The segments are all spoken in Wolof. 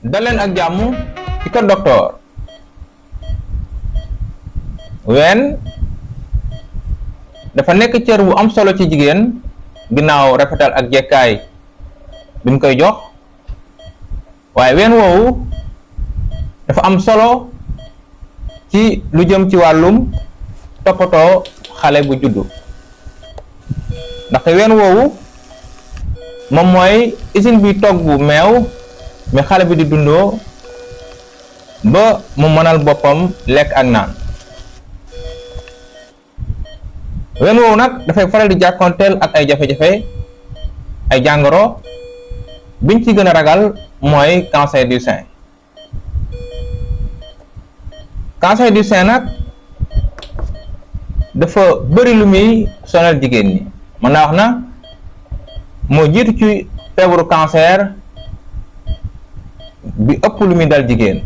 daleen ak jàmm ci Kër Docteur. Ween dafa nekk cër bu am solo ci jigéen ginnaaw rafetal ak jekkaay bi mu koy jox, waaye ween woowu dafa am solo ci lu jëm ci wàllum toppatoo xale bu juddu, ndaxte ween woowu moom mooy usine bi togg meew mi xale bi di dundoo ba mu mënal boppam lekk ak naan. ween woowu nag dafay faral di jàkkoonteel ak ay jafe-jafe, ay jàngoro. biñ ci gën a ragal mooy cancer du sein. cancer du sein nag dafa bëri lu muy sonal jigéen ñi, mën naa wax na moo jiitu ci feebaru cancer bi ëpp lu muy dal jigéen,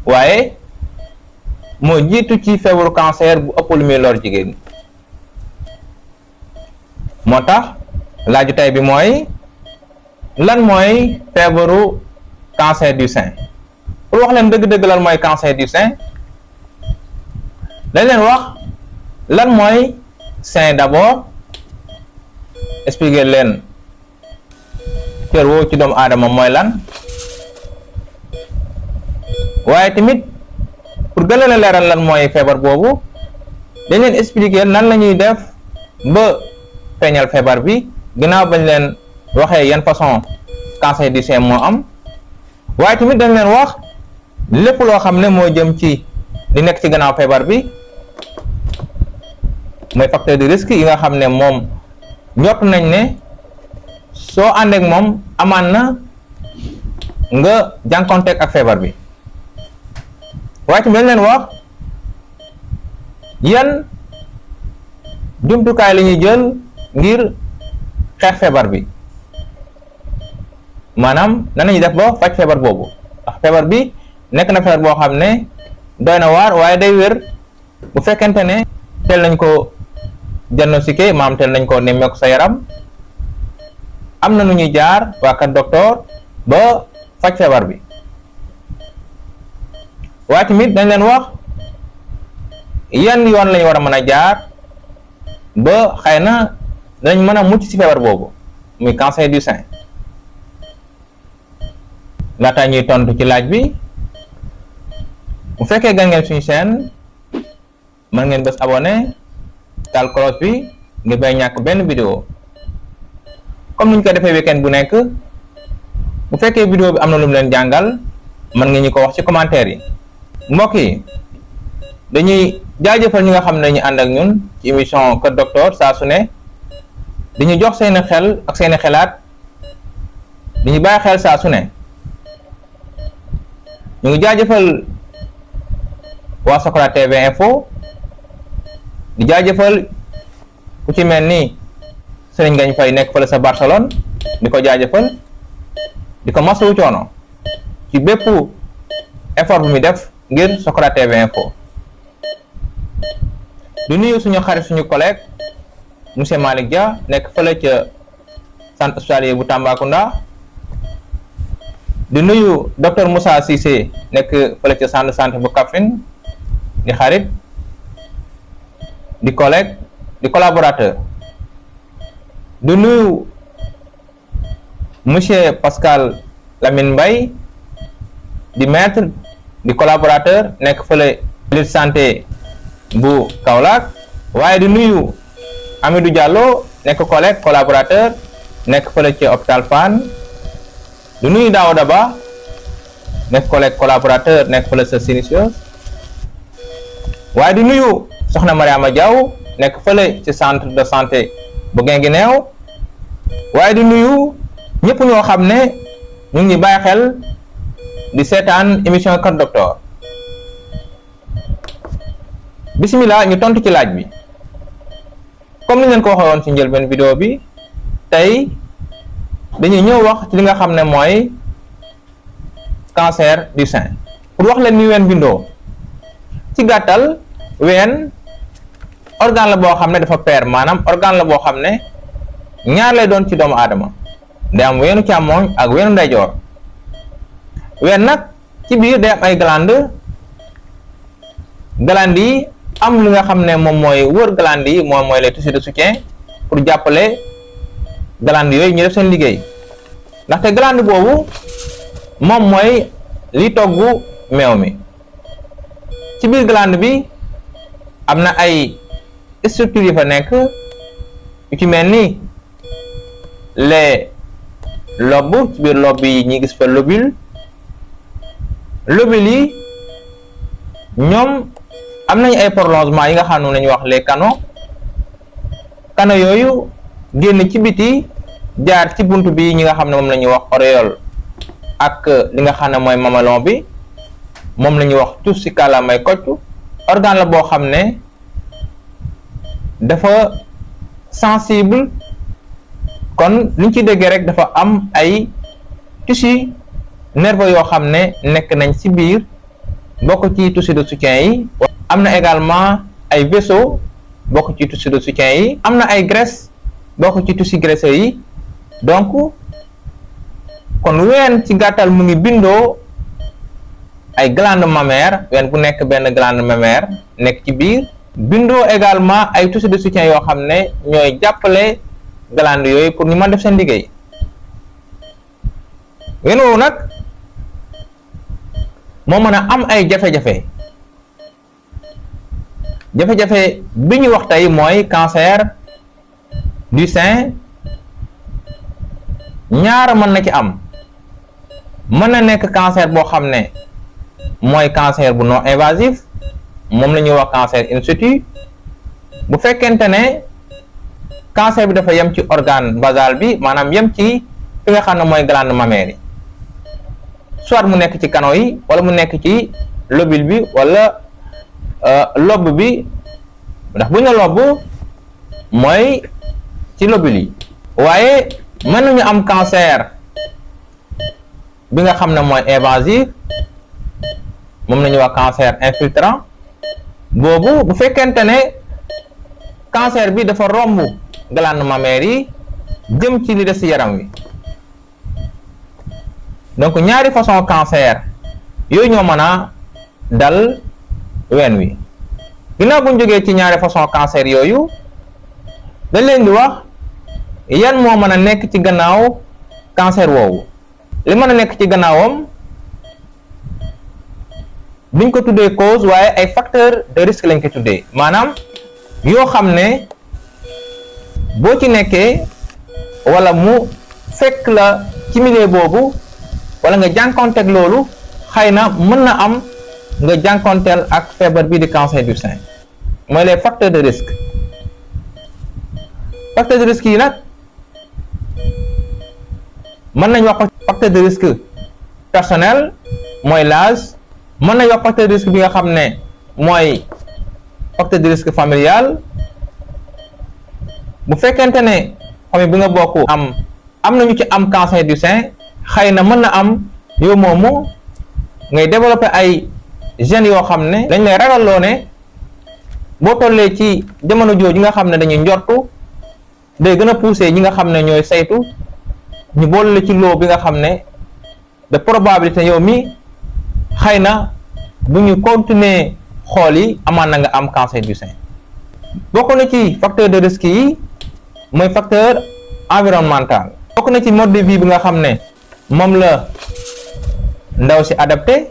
waaye moo jiitu ci feebaru cancer bu ëpp lu muy lor jigéen. moo tax laaju tey bi mooy lan mooy feebaru cancer du sein. pour wax leen dëgg-dëgg lan mooy cancer du sein, dañ leen wax lan mooy sein d'abord, expliquer leen cër woowu ci doomu aadama mooy lan, waaye tamit pour gën leen a leeral lan mooy feebar boobu dañ leen expliquer nan la ñuy def ba feeñal feebar bi ginnaaw bañ leen waxee yan façon cancer du sein moo am. waaye tamit dañ leen wax lépp loo xam ne moo jëm ci li nekk ci gannaaw feebar bi, mooy facteur de risque yi nga xam ne moom ñott nañ ne soo àndeek moom amaan na nga jànkonteeg ak feebar bi. waaye tamit dañ leen wax yan jumtukaay la ñuy jël ngir xeex feebar bi, maanaam nan lañuy def ba faj feebar boobu, ndax feebar bi nekk na feebar boo xam ne doy na waar waaye day wér bu fekkente ne teel nañ ko diagnostiqué, maam teel nañ ko nemmeeku sa yaram. am na nu ñuy jaar waa Kër Docteur ba faj feebar bi. waaye tamit dañ leen wax yan yoon lañu war a mën a jaar ba xëy na dañ mën a mucc ci feebar boobu muy cancer du sein. laata ñuy tontu ci laaj bi, bu fekkee gan ngeen suñu chaîne mën ngeen bës abonné, taal cloche bi ngir bay ñàkk benn vidéo. comme ni ñu ko defee weekend bu nekk, bu fekkee vidéo bi am na lu mu leen jàngal mën nga ñu ko wax ci commentaire yi. mbokk yi dañuy jaajëfal ñi nga xam ne ñu ànd ak ñun ci émission Kër Docteur saa su ne, dañuy jox seeni xel ak seeni xelaat, dañuy bàyyi xel saa su ne. ñu ngi jaajëfal waa Socra TV Info, di jaajëfal ku ci mel ni Serigne Ngagne Faye nekk fële sa Barcelone, di ko jaajëfal, di ko masawu coono ci bépp effort bu muy def ngir Socra TV Info. di nuyu suñu xarit suñu collègue monsieur Malick Dia nekk fële ca centre hospitalier bu Tambacounda. di nuyu docteur Moussa Cissé nekk fële ca centre de santé bu Kaffrine, di xarit, di collègue, di collaborateur. di nuyu monsieur Pascal Lamine Mbaye, di maître, di collaborateur nekk fële lutte santé bu Kaolack. waaye di nuyu Amidou Diallo nekk collègue, collaborateur nekk fële ca hôpital Fann. di nuyu Daouda Ba nekk collègue, collaborateur nekk fële sa Sinisios. waaye di nuyu soxna Mariama Diaw nekk fële ci centre de santé bu Guinguinéo. waaye di nuyu ñëpp ñoo xam ne ñu ngi bàyyi xel di seetaan émission Kër Docteur. bismillah, ñu tontu ci laaj bi. comme ni leen ko waxee woon ci njëlbeen vidéo bi, tey dañuy ñëw wax ci li nga xam ne mooy cancer du sein. pour wax leen ni ween bindoo, ci gàttal ween organe la boo xam ne dafa pair, maanaam organe la boo xam ne ñaar lay doon ci doomu aadama. day am weenu càmmooñ ak weenu ndeyjoor. ween nag ci biir day am ay glande yi am li nga xam ne moom mooy wër glande yi moom mooy les tissus de soutien pour jàppale glande yooyu ñu def seen liggéey, ndaxte glande boobu moom mooy li togg meew mi. ci biir glande bi am na ay structures yu fa nekk yu ci mel ni les lobes. ci biir lobe yi ñi gis fa lobule yi ñoom am nañu ay prolongement yi nga xam ne nañu wax les canaux yooyu génn ci biti jaar ci buntu bi ñi nga xam ne moom la ñuy wax auréole ak li nga xam ne mooy mamelon bi moom la ñuy wax tous ci kàllaamay kocc. organe la boo xam ne dafa sensible, kon liñ ci déggee rek dafa am ay tissus nerveux yoo xam ne nekk nañ ci biir bokk ci tissus de soutien yi. am na également ay vaisseaux bokk ci tissus de soutien yi. am na ay graisse bokk ci tissus graisseux yi. donc kon ween ci gàttal mu ngi bindoo ay glande mammaire, ween bu nekk benn glande mammaire nekk ci biir. bindoo également ay tissus de soutien yoo xam ne ñooy jàppale glande yooyu pour ñu mën def seen liggéey. ween woowu nag moo mën a am ay jafe-jafe bi ñu wax tey mooy cancer du sein. ñaar mën na ci am, mën na nekk cancer boo xam ne mooy cancer bu non invasif, moom la ñuy wax cancer in situ. bu fekkente ne cancer bi dafa yem ci organe basal bi, maanaam yem ci fi nga xam ne mooy glande mammaire yi, soit mu nekk ci canaux yi wala mu nekk ci lobule bi wala lobe bi, ndax bu ñu lobe mooy ci lobule yi. waaye mën nañu am cancer bi nga xam ne mooy invasif, moom la ñuy wax cancer infiltrant. boobu bu fekkente ne cancer bi dafa romb glande mammaire yi jëm ci li des ci yaram wi. donc ñaari façon cancer yooyu ñoo mën a dal ween wi. ginnaaw bu ñu jógee ci ñaari façon cancer yooyu, dañ leen di wax yan moo mën a nekk ci gannaaw cancer woowu. li mën a nekk ci gannaawam duñ ko tuddee cause, waaye ay facteur de risque lañ ko tuddee, maanaam yoo xam ne boo ci nekkee wala mu fekk la ci milieu boobu wala nga jànkonteel loolu, xëy na mën na am nga jànkonteel ak feebar bii di cancer du sein. mooy les facteurs de risque. facteurs de risque yi nag mën nañ wax facteur de risque personnel, mooy l'âge. mën nañ wax facteur de risque bi nga xam ne mooy facteur de risque familial. bu fekkente ne famille bi nga bokk am nañu ci am cancer du sein, xëy na mën na am yow moomu ngay développer ay gènes yoo xam ne dañ lay ragalloo ne boo tollee ci jamono jooju nga xam ne dañuy njortu, day gën a pousser ñi nga xam ne ñooy saytu ñu boole la ci loo bi nga xam ne de probabilité yow mi xëy na bu ñu continuer xool yi amaan na nga am cancer du sein. bokk na ci facteur de risque yi mooy facteur environnemental. bokk na ci mode de vie bi nga xam ne moom la ndaw si adapté,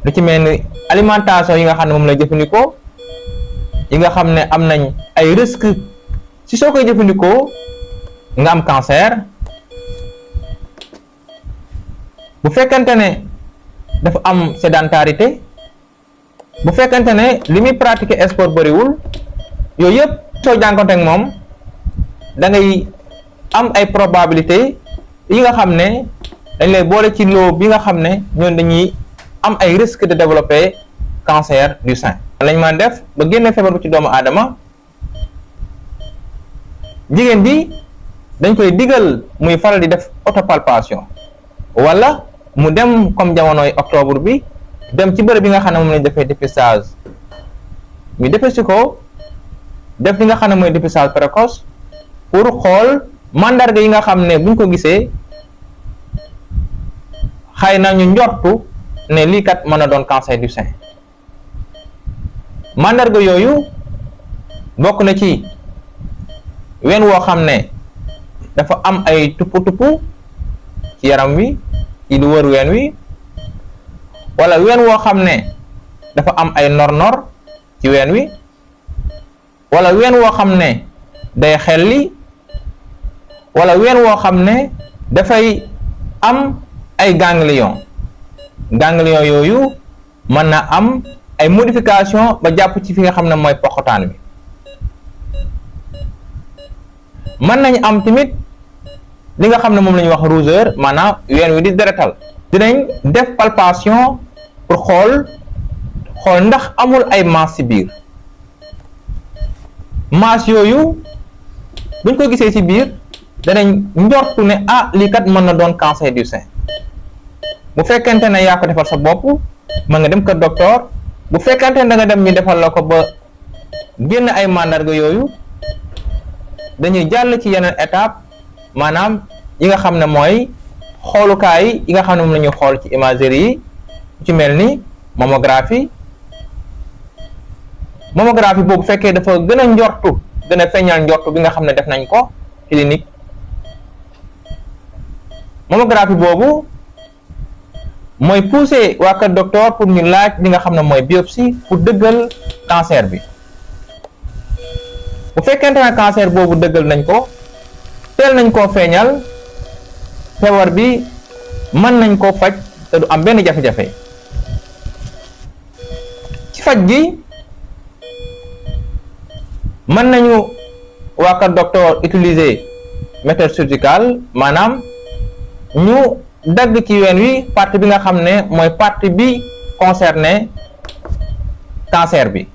lu ci mel ni alimentation yi nga xam ne moom la jëfandikoo, yi nga xam ne am nañ ay risque ci soo koy jëfandikoo nga am cancer. bu fekkente ne dafa am sédentarité, bu fekkente ne li muy pratiquer sport bëriwul, yooyu yëpp soo jànkonte ak moom da ngay am ay probabilité yi nga xam ne dañ lay boole ci loo bi nga xam ne ñoom dañuy am ay risque de développer cancer du sein. lañ mën def ba génne feebar bu ci doomu aadama. jigéen bi dañ koy digal muy faral di def autopalpation, wala mu dem comme jamonoy octobre bi dem ci bërëb bi nga xam ne moom lañ defee dépistage, ñu dépister ko, def li nga xam ne mooy dépistage précoce pour xool mandarga yi nga xam ne buñ ko gisee xëy na ñu njortu ne lii kat mën na doon cancer du sein. mandarga yooyu bokk na ci ween woo xam ne dafa am ay tupp-tupp ci yaram wi ci lu wër ween wi, wala ween woo xam ne dafa am ay nor-nor ci ween wi, wala ween woo xam ne day xelli, wala ween woo xam ne dafay am ay ganglion yooyu mën na am ay modification ba jàpp ci fi nga xam ne mooy poxotaan bi. mën nañu am tamit li nga xam ne moom la ñuy wax rougeur, maanaam ween wi di deretal. dinañ def palpation pour xool ndax amul ay masse ci biir. masse yooyu buñ ko gisee ci biir danañ njortu ne lii kat mën na doon cancer du sein. bu fekkente ne yaa ko defal sa bopp mën nga dem kër docteur. bu fekkente ne da nga dem ñu defal la ko ba génn ay mandarga yooyu, dañuy jàll ci yeneen étape, maanaam yi nga xam ne mooy xoolukaay yi nga xam ne moom la ñuy xool ci imagerie yi, ci mel ni mammographie. mammographie boobu fekkee dafa gën a feeñal njortu bi nga xam ne def nañ ko clinique. mammographie boobu mooy pousser waa kër docteur pour ñu laaj li nga xam ne mooy biopsie pour dëggal cancer bi. bu fekkente ne cancer boobu dëggal nañ ko, teel nañ koo feeñal, feebar bi mën nañ koo faj te du am benn jafe-jafe. ci faj gi mën nañu waa kër docteur utiliser méthode chirurgicale, maanaam ñu dagg ci ween wi partie bi nga xam ne mooy partie bi concerné cancer bi.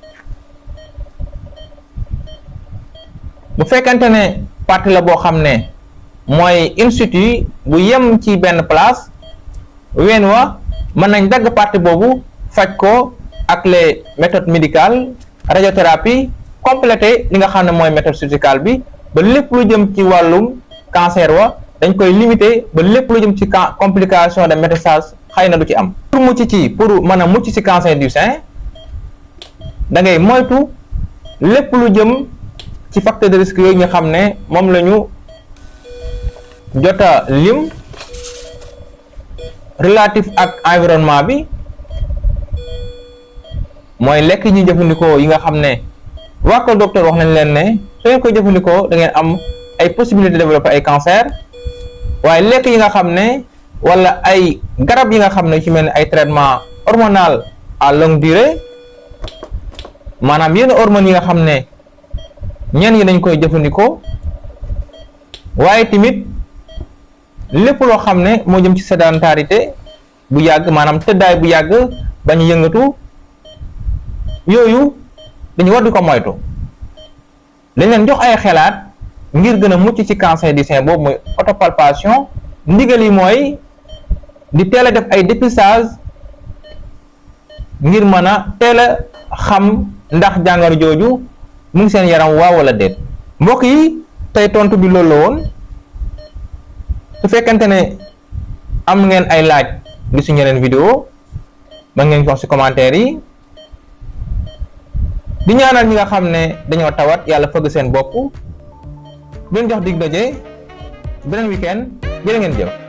bu fekkente ne partie la boo xam ne mooy in situ bu yem ci benn place, ween wa mën nañ dagg partie boobu faj ko ak les méthodes médicales, radiothérapie, complété li nga xam ne mooy méthode chirurgicale bi ba lépp lu jëm ci wàllum cancer wa dañ koy limité ba lépp lu jëm ci complication de métastase xëy na du ci am. pour mën a mucc ci cancer du sein, da ngay moytu lépp lu jëm ci facteur de risque yooyu nga xam ne moom la ñu jota lim relatif ak environnement bi, mooy lekk ñuy jëfandikoo yi nga xam ne waa ko docteur wax nañ leen ne su ngeen koy jëfandikoo da ngeen am ay possibilité de développer ay cancer. waaye lekk yi nga xam ne wala ay garab yi nga xam ne ci mel ni ay traitement hormonal à longue durée, maanaam yenn hormones yi nga xam ne ñenn yi dañ koy jëfandikoo, waaye tamit lépp loo xam ne moo jëm ci sédentarité bu yàgg, maanaam tëddaay bu yàgg bañ yëngatu, yooyu dañu war di ko moytu. dañ leen jox ay xelaat ngir gën a mucc ci cancer du sein boobu mooy autopalpation. ndigal yi mooy di teel a def ay dépistage ngir mën a teel a xam ndax jàngoro jooju mu ngi seen yaram waaw wala déet. mbokk yi tey tontu bi loolu la woon. su fekkente ne am ngeen ay laaj gisuñu yeneen vidéo ba ngeen wax ci commentaire yi. di ñaanal ñi nga xam ne dañoo tawat yàlla fëgg seen bopp. leen jox dig daje beneen weekend jërë ngeen jëf.